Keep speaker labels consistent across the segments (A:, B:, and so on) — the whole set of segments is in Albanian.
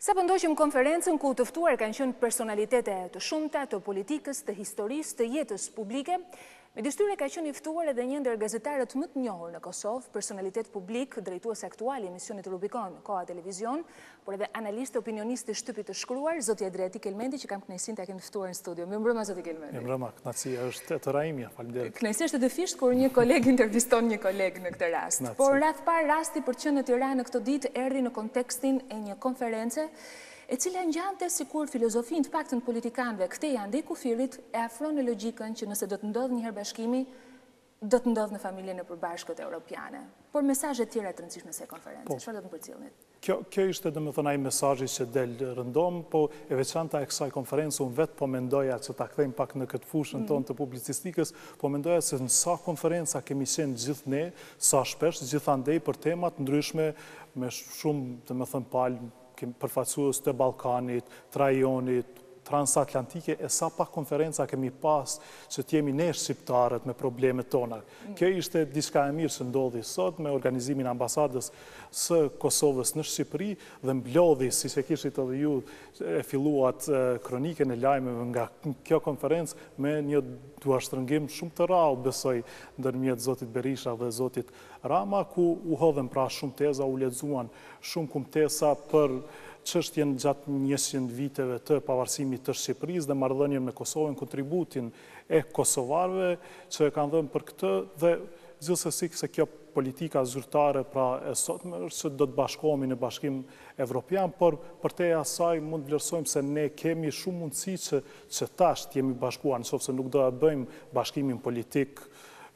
A: Sapo ndoqëm konferencën ku të ftuar kanë qenë personalitete të shumta të politikës, të historisë, të jetës publike. Midis tyre ka qenë i ftuar edhe një ndër gazetarët më të njohur në Kosovë, personalitet publik, drejtues aktual i emisionit Rubikon, Koha Televizion, por edhe analist e opinionist i shtypit të shkruar, zoti Adriatik Kelmendi, që kam kënaqësinë ta kem ftuar në studio. Mirëmbrëma zoti Kelmendi.
B: Mirëmbrëma, kënaqësia është e tëra imja,
A: faleminderit. Kënaqësia është e dyfishtë kur një koleg interviston një koleg në këtë rast. Por në radhë të parë rasti për të qenë në Tiranë në këto ditë erdhi në kontekstin e një konference e cila ngjante sikur filozofinë të paktën të politikanëve këtej e andej kufirit e afron në logjikën që nëse do të ndodhë njëherë bashkimi do të ndodhë në familjen e përbashkët europiane. Por mesazhe të tjera të rëndësishme të kësaj konference, po. çfarë do të më përcillnit?
B: Kjo, kjo ishte domethënë ai mesazhi që del rëndom, po e veçanta e kësaj konference, unë vetë po mendoja që ta kthejmë pak në këtë fushën mm. tonë të publicistikës, po mendoja se në sa konferenca kemi qenë gjithë ne, sa shpesh, gjithandej për tema të ndryshme, me shumë, domethënë, palë, përfaqësues të Ballkanit, të rajonit, transatlantike e sa pak konferenca kemi pas që të jemi ne shqiptarët me problemet tona. Mm. Kjo ishte diçka e mirë që ndodhi sot me organizimin e ambasadës së Kosovës në Shqipëri dhe mblodhi, siç e kishit edhe ju e filluat kronikën e lajmeve nga kjo konferencë me një duarshtrëngim shumë të rrallë, besoj, ndërmjet zotit Berisha dhe zotit Rama, ku u hodhën pra shumë teza, u lexuan shumë kumtesa për çështjen gjatë 100 viteve të pavarësimit të Shqipërisë dhe marrëdhënien me Kosovën, kontributin e kosovarëve që e kanë dhënë për këtë dhe gjithsesi se kjo politika zyrtare pra e sotme është që do të bashkohemi në Bashkim Evropian, por përtej asaj mund të vlerësojmë se ne kemi shumë mundësi që që tash të jemi bashkuar, në qoftë se nuk do e bëjmë bashkimin politik,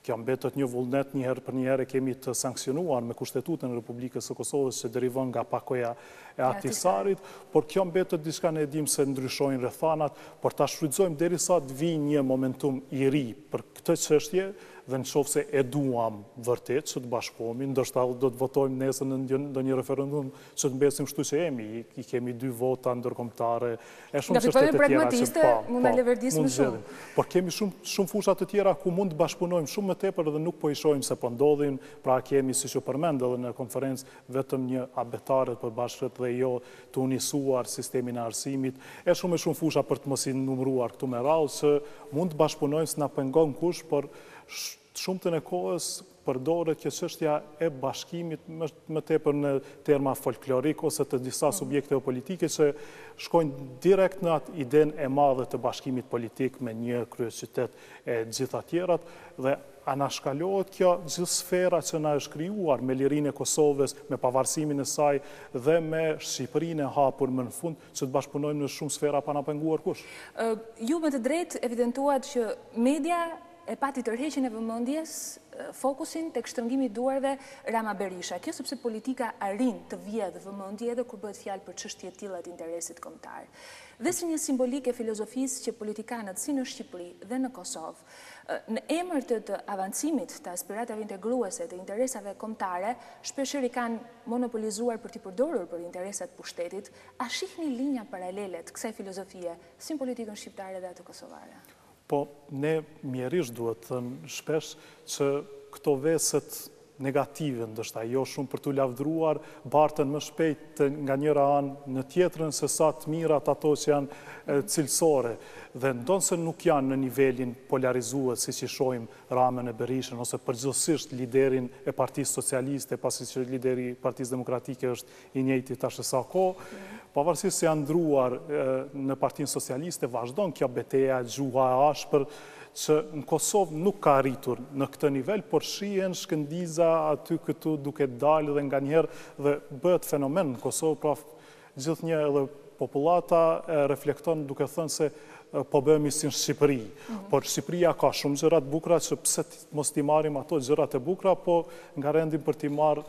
B: kjo mbetet një vullnet një herë për një herë e kemi të sanksionuar me Kushtetutën e Republikës së Kosovës që derivon nga pakoja e Ahtisarit, por kjo mbetet diçka ne e dimë se ndryshojnë rrethanat, por ta shfrytëzojmë derisa të vijë një momentum i ri për këtë çështje dhe në qoftë se e duam vërtet që të bashkohemi, ndoshta edhe do të votojmë nesër në ndonjë referendum që të mbesim kështu që jemi, i kemi dy vota ndërkombëtare e shumë çështje të tjera
A: që po, mund na leverdis më
B: shumë. Por kemi shumë shumë fusha të tjera ku mund të bashkëpunojmë shumë më tepër dhe nuk po i shohim se po ndodhin, pra kemi siç u përmend edhe në konferencë vetëm një abetare të përbashkët dhe jo të unisuar sistemin e arsimit, e shumë e shumë fusha për të mos i numëruar këtu me radhë, që mund të bashkëpunojmë s'na pengon kush, por të shumtën e kohës përdoret kjo çështja e bashkimit më tepër në terma folklorik ose të disa mm. subjekteve politike që shkojnë direkt në atë idenë e madhe të bashkimit politik me një kryeqytet e gjitha tjerat dhe anashkalohet kjo gjithë sfera që na është krijuar me lirinë e Kosovës, me pavarësimin e saj dhe me Shqipërinë e hapur më në fund, që të bashkëpunojmë në shumë sfera pa na penguar
A: kush. Ju me të drejtë evidentuat që media e pati tërheqjen e vëmendjes, fokusin tek shtrëngimi i duarve Rama-Berisha. Kjo sepse politika arrin të vjedhë vëmendje edhe kur bëhet fjalë për çështje të tilla të interesit kombëtar. Dhe si një simbolikë e filozofisë që politikanët si në Shqipëri dhe në Kosovë, në emër të të avancimit të aspiratave integruese të interesave kombëtare, shpeshherë i kanë monopolizuar për t'i përdorur për interesa të pushtetit, a shihni linja paralele të kësaj filozofie si në politikën shqiptare dhe atë kosovare?
B: Po, ne mjerisht duhet thënë shpesh që këto veset negative, ndoshta jo shumë për t'u lavdëruar, barten më shpejt nga njëra anë në tjetrën se sa të mirat ato që janë cilësore. Dhe ndonëse nuk janë në nivelin polarizues siç i shohim Ramën e Berishën ose përgjithësisht liderin e Partisë Socialiste, pasi që lideri i Partisë Demokratike është i njëjti tash e sa kohë, pavarësisht se janë ndruar në Partinë Socialiste, vazhdon kjo beteja, gjuha e ashpër, që në Kosovë nuk ka arritur në këtë nivel, por shihen shkëndiza aty këtu duke dalë dhe nganjëherë dhe bëhet fenomen në Kosovë, pra gjithnjë edhe popullata reflekton duke thënë se po bëhemi si në Shqipëri. Mhm. Por Shqipëria ka shumë gjëra të bukura që pse mos t'i marrim ato gjërat e bukura, po ngarendin për t'i marrë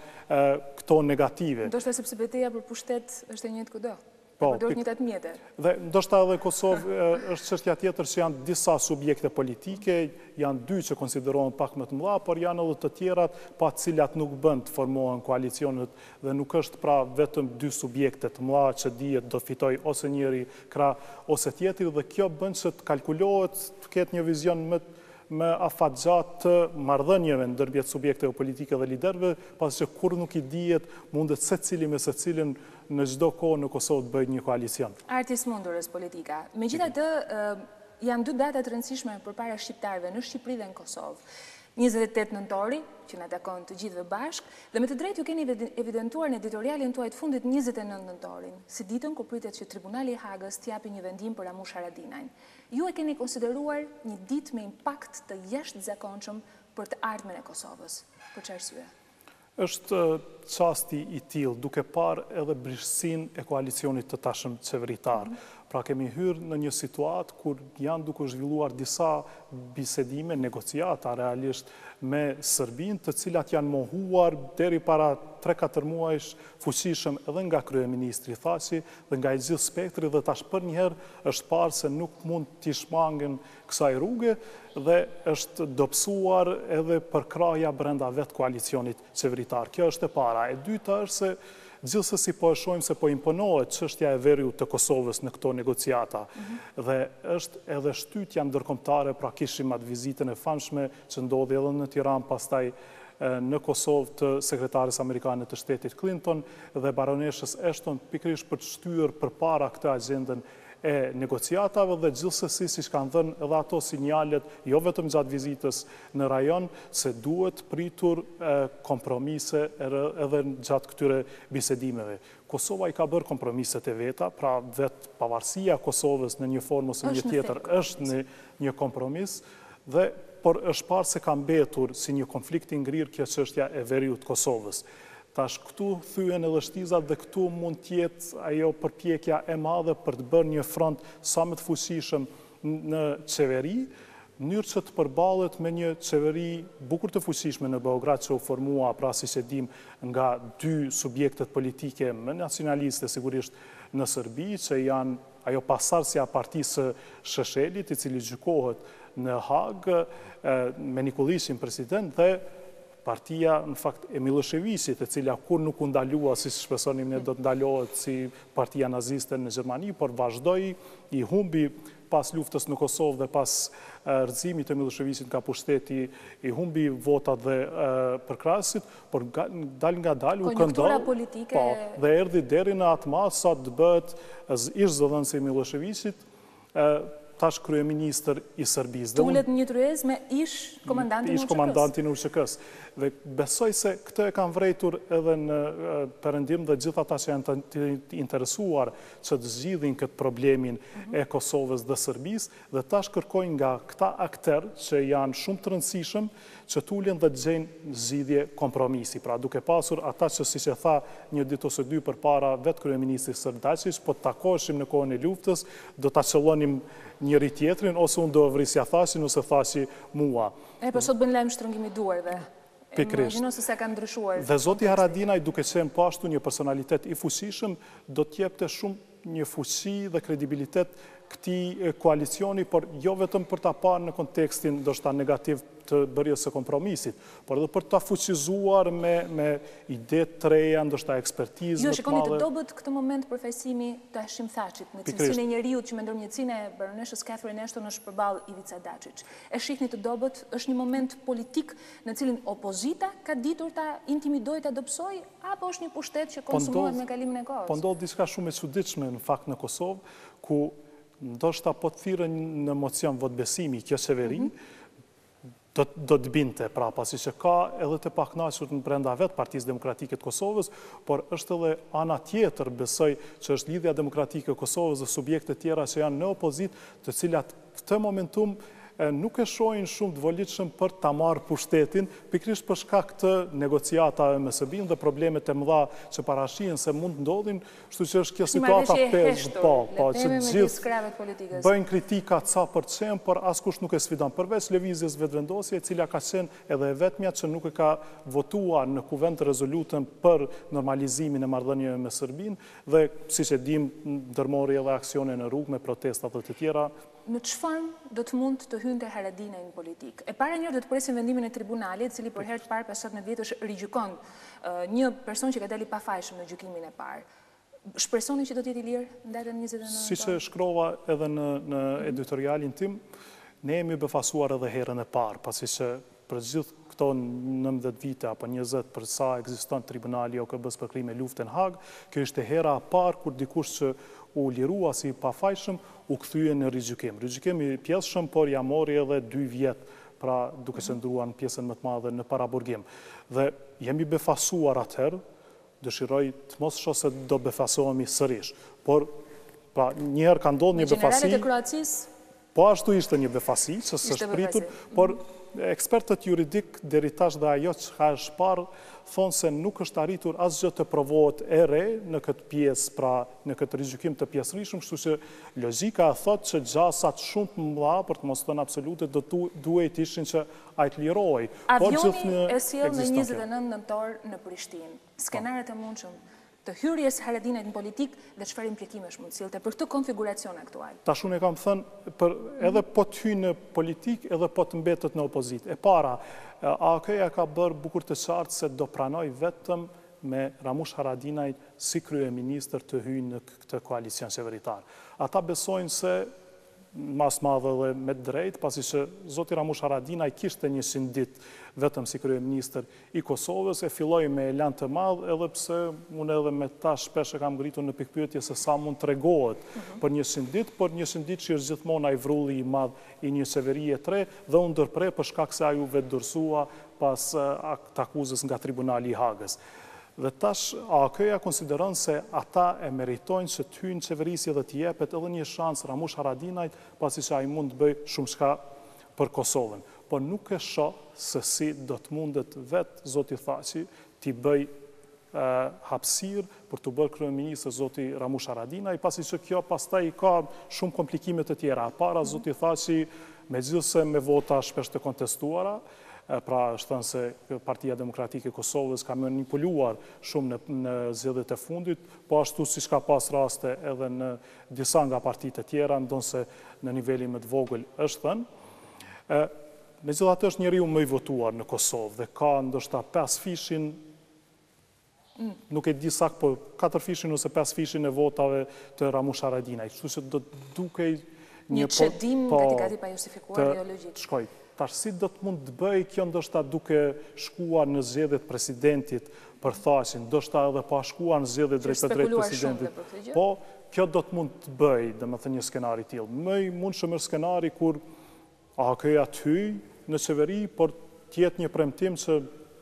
B: këto negative.
A: Ndoshta sepse beteja për pushtet është e njëjtë kudo. Po, përdor të njëjtat mjete.
B: Dhe ndoshta edhe në Kosovë është çështja tjetër që janë disa subjekte politike, janë dy që konsiderohen pak më të mëdha, por janë edhe të tjerat pa të cilat nuk bën të formohen koalicionet dhe nuk është pra vetëm dy subjekte të mëdha që dihet do fitojë ose njëri krah ose tjetri dhe kjo bën që të kalkulohet të ketë një vizion më. më afatgjatë të marrëdhënieve ndërmjet subjekteve politike dhe liderëve, pasi që kurrë nuk i dihet, mundet secili me secilin në çdo kohë në Kosovë të bëjë një koalicion.
A: Art i së mundurës politika. Megjithatë, janë dy data të rëndësishme përpara shqiptarëve në Shqipëri dhe në Kosovë. 28 nëntori, që na takon të gjithëve bashkë, dhe me të drejtë ju keni evidentuar në editorialin tuaj të fundit 29 nëntorin, si ditën kur pritet që Tribunali i Hagës të japi një vendim për Ramush Haradinajn. Ju e keni konsideruar një ditë me impakt të jashtëzakonshëm për të ardhmen e Kosovës. Për çfarë arsye?
B: Është çasti i tillë, duke parë edhe brishtësinë e koalicionit të tashëm qeveritar. Pra kemi hyrë në një situatë kur janë duke u zhvilluar disa bisedime, negociata realisht me Serbinë, të cilat janë mohuar deri para 3-4 muajsh fuqishëm edhe nga kryeministri Thaçi dhe nga i gjithë spektri dhe tash përnjëherë është parë se nuk mund t'i shmangen kësaj rruge dhe është dobësuar edhe përkrahja brenda vetë koalicionit qeveritar. Kjo është e para. E dyta është se gjithsesi po e shohim se po imponohet çështja e veriut të Kosovës në këto negociata. Dhe është edhe shtytja ndërkombëtare, pra kishim atë vizitën e famshme që ndodhi edhe në Tiranë, pastaj në Kosovë të sekretares amerikane të shtetit Clinton dhe baroneshës Ashton pikërisht për të shtyrë përpara këtë agjendën e negociatave dhe gjithsesi siç kanë dhënë edhe ato sinjalet jo vetëm gjatë vizitës në rajon se duhet pritur kompromise edhe gjatë këtyre bisedimeve. Kosova i ka bërë kompromiset e veta, pra vetë pavarësia e Kosovës në një formë ose një tjetër është në një kompromis dhe por është parë se ka mbetur si një konflikt i ngrirë kjo çështja e veriut të Kosovës. Tash këtu thyhen edhe shtizat dhe këtu mund të jetë ajo përpjekja e madhe për të bërë një front sa më të fuqishëm në qeveri, në mënyrë që të përballet me një qeveri bukur të fuqishme në Beograd që u formua, pra siç e dimë, nga dy subjektet politike më nacionaliste sigurisht në Serbi, që janë ajo pasardhësja e partisë së Sheshelit, i cili gjykohet në Hagë, me Nikoliqin president dhe Partia, në fakt, e Millosheviqit, e cila kurrë nuk u ndalua, siç shpresonim ne do të ndalohet si partia naziste në Gjermani, por vazhdoi, i humbi pas luftës në Kosovë dhe pas rrëzimit të Millosheviqit nga pushteti, i humbi votat dhe përkrahësit, por dalëngadalë u këndell, po, dhe erdhi deri në atë masë sa të bëhet ish zëdhënësi i Millosheviqit, tash kryeministër i Serbisë.
A: Të ulet në një tryezë me ish komandantin e UÇK-së.
B: Ish komandantin e UÇK-së. Dhe besoj se këtë e kanë vërejtur edhe në Perëndim dhe gjithë ata që janë të interesuar që të zgjidhin këtë problemin mhm. e Kosovës dhe Serbisë dhe tash kërkojnë nga këta akterë që janë shumë të rëndësishëm që të ulen dhe të gjejnë zgjidhje kompromisi. Pra duke pasur ata që siç e tha një ditë ose dy përpara vetë kryeministri serb Daçiq, po të takoheshim në kohën e luftës, do ta qëllonim njëri-tjetrin, ose unë do e vrisja Thaçin, ose Thaçi
A: mua. E po sot bën lajm shtrëngimi i duarve.
B: Pikërisht.
A: Imagjino se sa ka ndryshuar.
B: Dhe zoti Haradinaj duke qenë po ashtu një personalitet i fuqishëm, do t'i jepte shumë një fuqi dhe kredibilitet këtij koalicioni, por jo vetëm për ta parë në kontekstin ndoshta negativ të bërjes së kompromisit, por edhe për ta fuqizuar me me ide të reja, ndoshta ekspertizë më të
A: madhe. Ju e shikoni të dobët këtë moment përfaqësimi të Hashim Thaçit, në cilësinë e njeriut që me ndërmjetësinë e baroneshës Catherine Ashton është përballë Ivica Daçiç. E shihni të dobët, është një moment politik në të cilin opozita ka ditur ta intimidojë, ta dobësojë, Apo është një pushtet që konsumohet me kalimin e
B: kohës? Po ndodh diçka shumë e çuditshme në fakt në Kosovë, ku ndoshta po të thirrej në mocion votëbesimi kjo qeveri, mhm. do do të binte pra, pasi që ka edhe të pakënaqur në brenda vetë Partisë Demokratike të Kosovës, por është edhe ana tjetër, besoj, që është Lidhja Demokratike e Kosovës dhe subjekte tjera që janë në opozitë, të cilat këtë momentum nuk e shohin shumë të volitshëm për ta marrë pushtetin, pikërisht për shkak të negociatave me Serbinë dhe problemet e mëdha që parashihen se mund të ndodhin, kështu që është kjo situata
A: pezë, po, po, që të
B: gjithë bëjnë kritika ca për qenë, por askush nuk e sfidon, përveç Lëvizjes Vetëvendosje, e cila ka qenë edhe e vetmja që nuk e ka votuar në Kuvend rezolutën për normalizimin e marrëdhënieve me Serbinë dhe, siç e dimë, ndërmori edhe aksione në rrugë me protesta dhe të tjera.
A: Në ç'formë do të mund të hynte Haradinaj në politikë? E para njëherë do të presim vendimin e tribunalit, i cili për herë të parë pas 17 vjetësh rigjykon një person që ka dalë i pafajshëm në gjykimin e parë. Shpresoni që do të jetë i lirë në datën 29
B: Siç e shkrova edhe në në editorialin tim, Ne jemi befasuar edhe herën e parë, pasi që për gjithë këto 19 vite apo 20 për sa ekziston Tribunali i OKB-së për krime lufte në Hagë, kjo ishte hera e parë kur dikush që u lirua si i pafajshëm u kthye në rigjykim. Rigjykim i pjesshëm, por ia mori edhe dy vjet, pra duke qëndruar në pjesën më të madhe në paraburgim. Dhe jemi befasuar atëherë, dëshiroj të mos shoh se do befasohemi sërish. Por, pra, njëherë ka ndodhur një
A: befasi. Me gjeneralët e Kroacisë?
B: Po ashtu ishte një befasi që s'është pritur, por ekspertët juridikë deri tash dhe ajo çka është parë thonë se nuk është arritur asgjë të provohet e re në këtë pjesë, pra në këtë rigjykim të pjesërishëm, kështu që logjika thotë që gjasat shumë të mëdha, për të mos thënë absolute, do të duhej të ishin që ai të lirohej.
A: Avioni e sjellë në 29 nëntor në Prishtinë. Skenarët e mundshëm të hyrjes së Haradinajt në politikë dhe çfarë implikimesh mund të sillte për këtë konfiguracion aktual?
B: Tash unë e kam thënë, për edhe po të hyjë në politikë edhe po të mbetet në opozitë. E para, AAK-ja ka bërë bukur të qartë se do pranojë vetëm me Ramush Haradinajn si kryeministër të hyjë në këtë koalicion qeveritar. Ata besojnë se në masë të madhe dhe me të drejtë, pasi që zoti Ramush Haradinaj kishte 100 ditë vetëm si kryeministër i Kosovës, e filloi me elan të madh, edhe pse unë edhe me ta shpesh e kam ngritur në pikëpyetje se sa mund të tregohet mhm. për 100 ditë, por 100 ditë që është gjithmonë ai vrulli i madh i një qeverie të re dhe u ndërpre për shkak se ai u vetëdorësua pas aktakuzës nga Tribunali i Hagës. Dhe tash AAK-ja konsideron se ata e meritojnë që të hyjnë në qeverisje dhe t'i jepet edhe një shans Ramush Haradinajt, pasi që ai mund të bëjë shumëçka për Kosovën. Por nuk e shoh se si do të mundet vetë zoti Thaçi t'i bëjë hapësirë për t'u bërë kryeministër zoti Ramush Haradinaj, pasi që kjo pastaj ka shumë komplikime të tjera. E para zoti Thaçi, megjithëse me vota shpesh të kontestuara, Pra është thënë se Partia Demokratike e Kosovës ka manipuluar shumë në, në zgjedhjet e fundit, po ashtu siç ka pas raste edhe në disa nga partitë e tjera, ndonëse në nivelin më të vogël është thënë. Megjithatë është njeriu më i votuar në Kosovë dhe ka ndoshta pesëfishin nuk e di saktë, po katërfishin ose pesëfishin e votave të Ramush Haradinajt. Kështu që do të dukej
A: një po- çedim po, gati gati pajustifikuar dhe jo
B: logjik. Të shkoj. Tash si do të mund të bëjë kjo ndoshta duke shkuar në zgjedhjet e presidentit për Thaçin, ndoshta edhe pa shkuar në zgjedhjet drejtpërdrejt presidentit. Po, kjo do të mund të bëjë, domethënë një skenar i tillë. Më i mundshëm është skenari kur AAK-ja të hyjë në qeveri, por të jetë një premtim që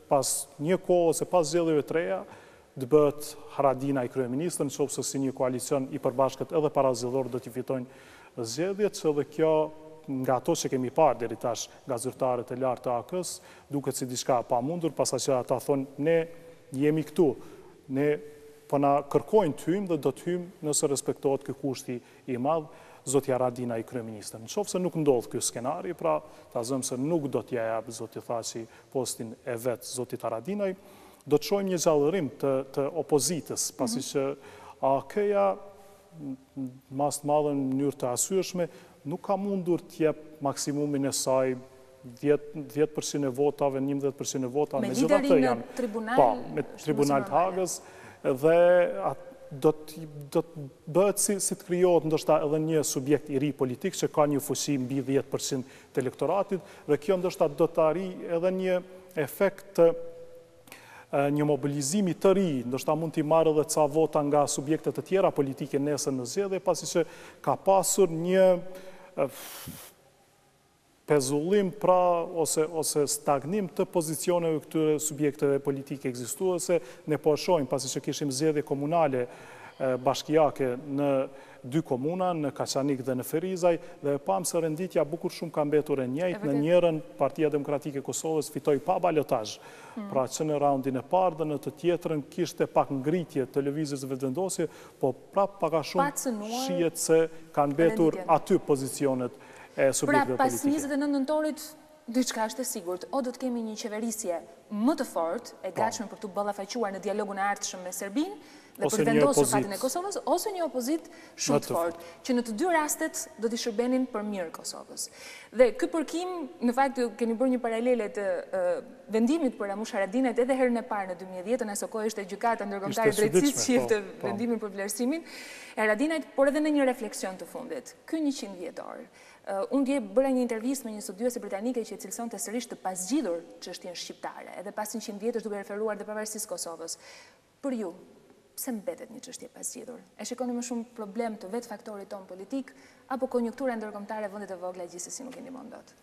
B: pas një kohë ose pas zgjedhjeve të reja, të bëhet Haradinaj kryeministër, në qoftë se si një koalicion i përbashkët edhe parazgjedhor do t'i fitojnë zgjedhjet, që edhe kjo nga ato që kemi parë deri tash nga zyrtarët e lartë të AAK-së, duket si diçka e pamundur, pasi që ata thonë ne jemi këtu, ne po na kërkojnë të hyjmë dhe do të hyjmë nëse respektohet ky kushti i madh, zoti Haradinaj kryeministër. Në qoftë se nuk ndodh ky skenari, pra ta zëmë se nuk do t'ia japë zoti Thaçi postin e vet zotit Haradinaj, do të shohim një gjallërim të, të opozitës, pasi mhm. që AAK-ja në masë të madhe në mënyrë të arsyeshme nuk ka mundur të jep maksimumin e saj 10% e votave, 11% e votave,
A: me liderin në tribunal,
B: po, me tribunal të Hagës, dhe do të do të bëhet si si të krijohet ndoshta edhe një subjekt i ri politik që ka një fuqi mbi 10% të elektoratit dhe kjo ndoshta do të arrijë edhe një efekt të një mobilizimi të ri, ndoshta mund t'i marrë edhe ca vota nga subjekte të tjera politike nesër në zgjedhje, pasi që ka pasur një pezullim pra ose ose stagnim të pozicioneve këtyre subjekteve politike ekzistuese, ne po e shohim pasi që kishim zgjedhje komunale bashkiake në dy komuna, në Kaçanik dhe në Ferizaj, dhe e pamë se renditja bukur shumë ka mbetur e njëjtë, në njërën Partia Demokratike e Kosovës fitoi pa balotazh, hmm. pra që në raundin e parë dhe në të tjetrën kishte pak ngritje të lëvizjes Vetëvendosje, po prapë pak a shumë shihet se kanë mbetur aty pozicionet e
A: subjekteve politike. Pra, pas 29 nëntorit, diçka është e sigurt, o do të kemi një qeverisje më të fortë, e po. gatshme për t'u ballafaquar në dialogun e ardhshëm me Serbinë, Dhe për të vendosur fatin e Kosovës, ose një opozitë shumë të fortë, që në të dy rastet do t'i shërbenin për mirë Kosovës. Dhe ky përkim, në fakt ju keni bërë një paralele të vendimit për Ramush Haradinajt edhe herën e parë në 2010-ën, aso kohë ishte Gjykata Ndërkombëtare e Drejtësisë që jepte po, po. vendimin për vlerësimin e Haradinajt, por edhe në një refleksion të fundit. Ky 100 vjetor. Unë dje bëra një intervistë me një studiuese britanike që e cilësonte sërish të pazgjidhur çështjen shqiptare, edhe pas 100 vjetësh duke referuar dhe pavarësisë së Kosovës. Për ju, pse mbetet një çështje e pazgjidhur? E shikoni më shumë problem të vetë faktorit tonë politik, apo konjunktura ndërkombëtare e vendet e vogla gjithsesi nuk i ndihmon
B: dot?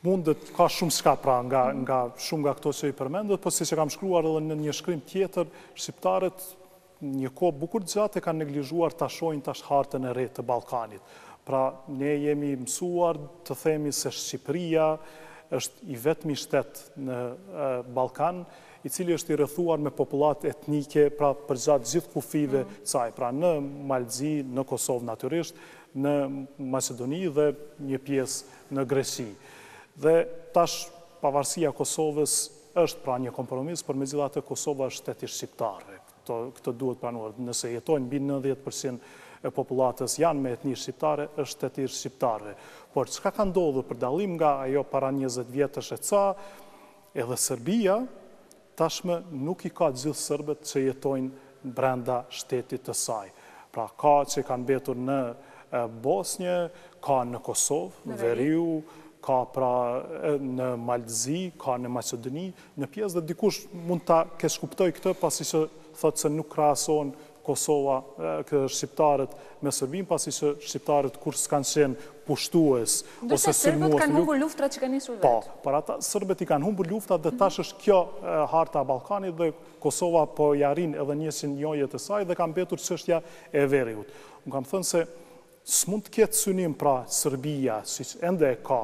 B: Mundet, ka shumë çka pra, nga, nga shumë nga këto që i përmendët, po siç e kam shkruar edhe në një shkrim tjetër, shqiptarët një kohë bukur të gjatë e kanë neglizhuar ta shohin tash hartën e re të Ballkanit. Pra, ne jemi mësuar të themi se Shqipëria është i vetmi shtet në Ballkan, i cili është i rrethuar me popullatë etnike, pra përgjatë gjithë kufijve mm. të saj, pra në Mal të Zi, në Kosovë natyrisht, në Maqedoni dhe një pjesë në Greqi. Dhe tash pavarësia e Kosovës është pra një kompromis, por megjithatë Kosova është shtet i shqiptarëve. Këto, këto duhet pranuar. Nëse jetojnë mbi 90% e popullatës janë me etni shqiptare, është shtet i shqiptarëve. Por çka ka ndodhur për dallim nga ajo para 20 vjetësh e ca, edhe Serbia tashmë nuk i ka gjithë serbët që jetojnë brenda shtetit të saj. Pra ka që kanë mbetur në Bosnjë, ka në Kosovë, veriu, ka pra në Mal të Zi, ka në Maqedoni, Në pjesë dhe dikush mund ta keqkuptojë këtë pasi që thotë se nuk krahasohen Kosova, shqiptarët me Serbinë, pasi që shqiptarët kurrë s'kanë qenë pushtues
A: ose sulmues. Serbët kanë humbur luftrat që kanë nisur
B: vetë. Po, por ata serbët i kanë humbur luftrat dhe tash është kjo harta e Ballkanit dhe Kosova po i arrin edhe 100 njohjet e saj dhe ka mbetur çështja e veriut. Unë kam thënë se S'mund të ketë synim pra Serbia, siç ende e ka,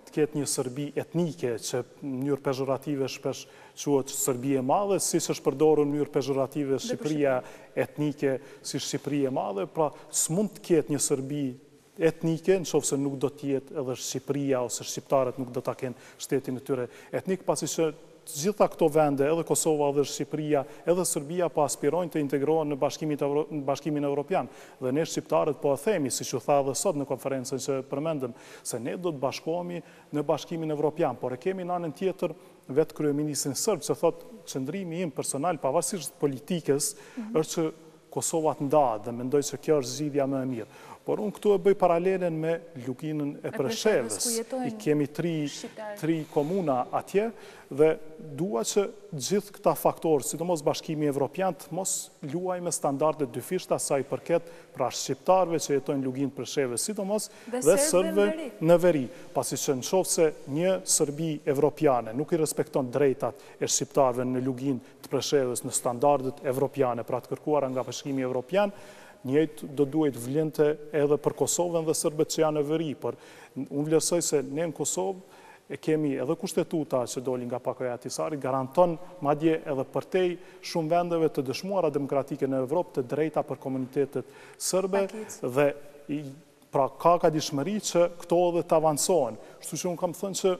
B: të ketë një Serbi etnike, që në mënyrë pezhorative shpesh quhet Serbi e Madhe, siç është përdorur në mënyrë pezhorative Shqipëria etnike si Shqipëri e Madhe, pra s'mund të ketë një Serbi etnike në qoftë se nuk do të jetë edhe Shqipëria ose shqiptarët nuk do ta kenë shtetin e tyre etnik, pasi që Të gjitha këto vende, edhe Kosova, edhe Shqipëria, edhe Serbia po aspirojnë të integrohen në Bashkimin Evropian. Dhe ne shqiptarët po e themi, siç u tha edhe sot në konferencën që përmendëm, se ne do të bashkohemi në Bashkimin Evropian, por e kemi në anën tjetër vetë kryeministrin serb që thotë qëndrimi im personal pavarësisht politikës është që Kosova të ndahet dhe mendoj se kjo është zgjidhja më e mirë. Por unë këtu e bëj paralelen me Luginën e Preshevës. I kemi tri, tri komuna atje dhe dua që gjithë këta faktorë, sidomos Bashkimi Evropian, të mos luajë me standarde dyfishta sa i përket pra shqiptarëve që jetojnë në Luginë të Preshevës, sidomos dhe serbëve në veri. Pasi që në qoftë se një Serbi evropiane nuk i respekton drejtat e shqiptarëve në Luginë të Preshevës në standardet evropiane, pra të kërkuara nga Bashkimi Evropian, njëjtë do duhej të vlente edhe për Kosovën dhe serbët që janë në veri, por unë vlerësoj se ne në Kosovë e kemi edhe kushtetuta që doli nga pakoja e Ahtisarit, garanton madje edhe përtej shumë vendeve të dëshmuara demokratike në Evropë të drejta për komunitetet serbe dhe pra ka gatishmëri që këto edhe të avancohen. Kështu që unë kam thënë që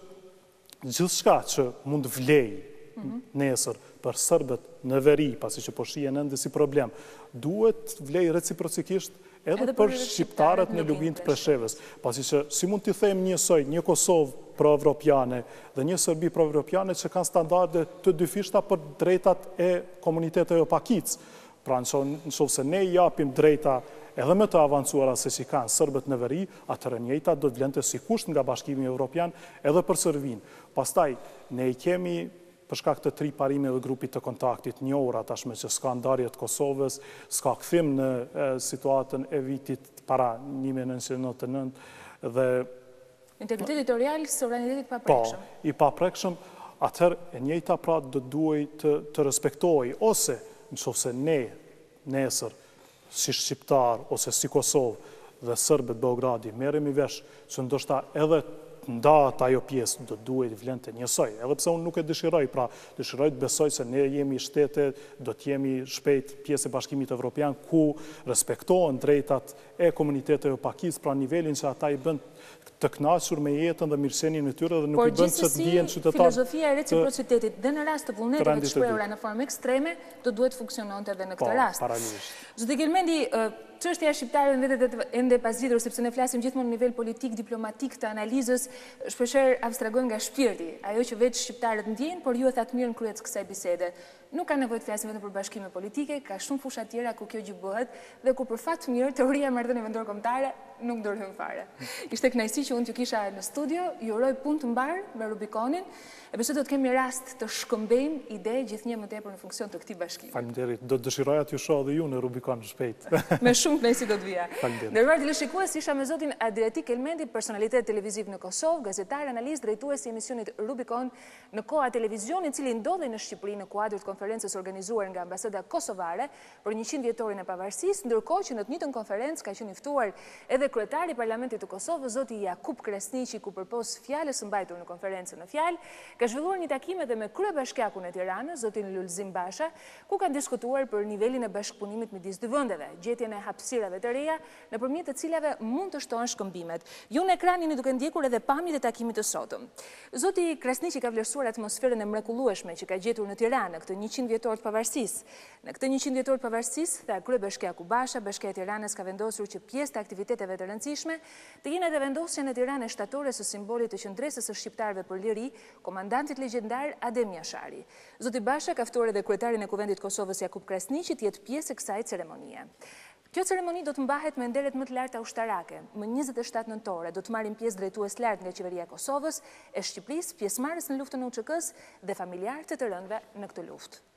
B: Gjithçka që mund të vlejë mhm. nesër për serbët në veri, pasi që po shihen ende si problem, duhet të vlejë reciprocikisht edhe për shqiptarët në Luginë të Preshevës. Pasi që si mund t'i them njësoj një Kosovë pro-evropiane dhe një Serbi pro-evropiane që kanë standarde të dyfishta për drejtat e komuniteteve pakicë. Pra në qoftë se ne i japim drejta edhe më të avancuara se s'i kanë serbët në veri, atëherë e njëjta do të vlente si kusht nga Bashkimi Evropian edhe për Serbinë. Pastaj, ne i kemi për shkak të tri parimeve grupit të kontaktit, njohura tashmë që s'ka ndarje të Kosovës, s'ka kthim në situatën e vitit para 1999 dhe
A: Integriteti territorial, sovraniteti i paprekshëm.
B: Po, i paprekshëm, atëherë e njëjta pra do të duhej të të respektohej ose në qoftë se ne nesër si shqiptarë ose si Kosovë dhe serbët Beogradi merremi vesh që ndoshta edhe të ndahet ajo pjesë, do duhej të vlente njësoj. Edhe pse unë nuk e dëshiroj, pra dëshiroj të besoj se ne jemi shtete, do të jemi shpejt pjesë e Bashkimit Evropian ku respektohen drejtat e komuniteteve pakicë, pra nivelin që ata i bën të kënaqur me jetën dhe mirëqenien e tyre dhe nuk i bën që të ndihen qytetarë
A: Por gjithsesi, filozofia e reciprocitetit dhe në rast të vullneteve të shprehura në formë ekstreme, do duhet të funksiononte edhe në këtë po, rast.
B: Paralelisht.
A: Zoti Kelmendi, çështja e shqiptarëve mbetet ende e pazgjidhur sepse ne flasim gjithmonë në nivel politik, diplomatik të analizës, shpeshherë abstragojmë nga shpirti, ajo që vetë shqiptarët ndjejnë, por ju e thatë mirë në krye të kësaj bisede. Nuk ka nevojë të flasim vetëm për bashkime politike, ka shumë fusha tjera ku kjo gjë bëhet dhe ku për fat të mirë teoria e marrëdhënieve ndërkombëtare nuk ndërhyn fare. Ishte kënaqësi që unë t'ju kisha në studio, ju uroj punë të mbarë me Rubikonin e besoj do të kemi rast të shkëmbejmë ide gjithnjë më tepër në funksion të këtij
B: bashkimi. Faleminderit. Do të dëshiroja t'ju shoh edhe ju në Rubikon shpejt.
A: Me shumë kënaqësi do të vija.
B: Faleminderit.
A: Nderuar teleshikues, isha me zotin Adriatik Kelmendi, personalitet televiziv në Kosovë, gazetar, analist, drejtues i emisionit Rubikon Në Koha Televizion, i cili ndodhej në Shqipëri në kuadër të konferencës organizuar nga Ambasada Kosovare për 100 vjetorin e Pavarësisë, ndërkohë që në të njëjtën konferencë ka qenë i ftuar edhe kryetari i Parlamentit të Kosovës, zoti Jakup Krasniqi, ku përpos fjalës së mbajtur në konferencën në fjalë, ka zhvilluar një takim edhe me kryebashkiakun e Tiranës, zotin Lulzim Basha, ku kanë diskutuar për nivelin e bashkëpunimit midis dy vendeve, gjetjen e hapësirave të reja nëpërmjet të cilave mund të shtohen shkëmbimet. Ju në ekran jeni duke ndjekur edhe pamjet e takimit të sotëm. Zoti Krasniqi ka vlerësuar atmosferën e mrekullueshme që ka gjetur në Tiranë në këtë 100 vjetor të pavarësisë. Në këtë 100 vjetor të pavarësisë, tha kryebashkiaku Basha, Bashkia e Tiranës ka vendosur që pjesë të aktiviteteve të rëndësishme të jenë edhe vendosja në Tiranë e shtatores së simbolit të qëndresës së shqiptarëve për liri, komandantit legjendar Adem Jashari. Zoti Basha ka ftuar edhe kryetarin e Kuvendit të Kosovës Jakup Krasniqi të jetë pjesë e kësaj ceremonie. Kjo ceremoni do të mbahet me nderet më të larta ushtarake, më 27 nëntor e do të marrin pjesë drejtues të lartë nga Qeveria e Kosovës, e Shqipërisë, pjesëmarrës në luftën e UÇK-së dhe familjarë të të rënëve në këtë luftë.